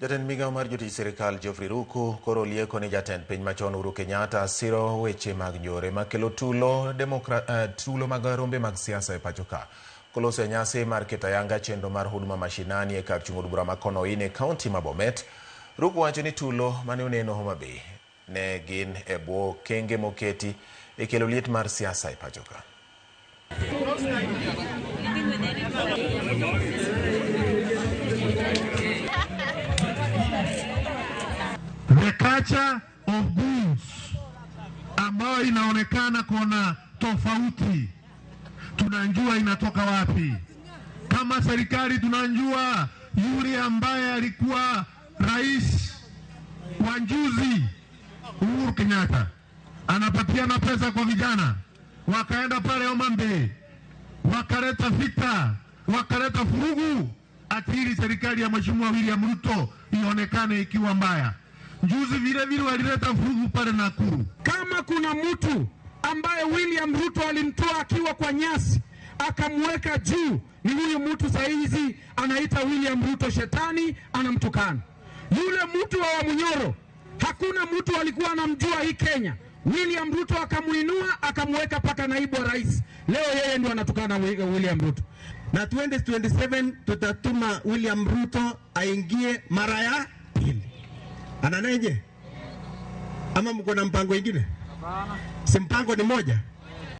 Jatend migao mar jotich sirikal Geoffrey Ruku koro olieko ni jatend piny machon Uhuru Kenyatta siro weche mag njore makelo tulo, tulo mag rombe mag siasa e pacho ka. Koloso e nyasi mar keto ayanga chenro mar Huduma Mashinani e kar chung' od bura ma Konoin e kaunti ma Bomet, Ruku wacho ni tulo mane oneno Homa Bay ne gin e bwo okenge moketi e kelo liet mar siasa e pacho ka. The culture of goons ambayo inaonekana kona tofauti, tunajua inatoka wapi. Kama serikali tunajua yule ambaye alikuwa rais wa juzi Uhuru Kenyatta anapatiana pesa kwa vijana, wakaenda pale Homa Bay wakaleta vita, wakaleta furugu ati ili serikali ya Mheshimiwa William Ruto ionekane ikiwa mbaya. Juzi vile vile walileta furugu pale Nakuru. Kama kuna mtu ambaye William Ruto alimtoa akiwa kwa nyasi akamweka juu, ni huyu mtu saizi anaita William Ruto shetani, anamtukana. Yule mtu wa Wamunyoro, hakuna mtu alikuwa anamjua hii Kenya. William Ruto akamuinua akamweka paka naibu wa rais. Leo yeye ndio anatukana William Ruto. Na 2027 tutatuma William Ruto aingie mara ya pili. Ananeje? Ama mko na mpango ingine? Si mpango ni moja.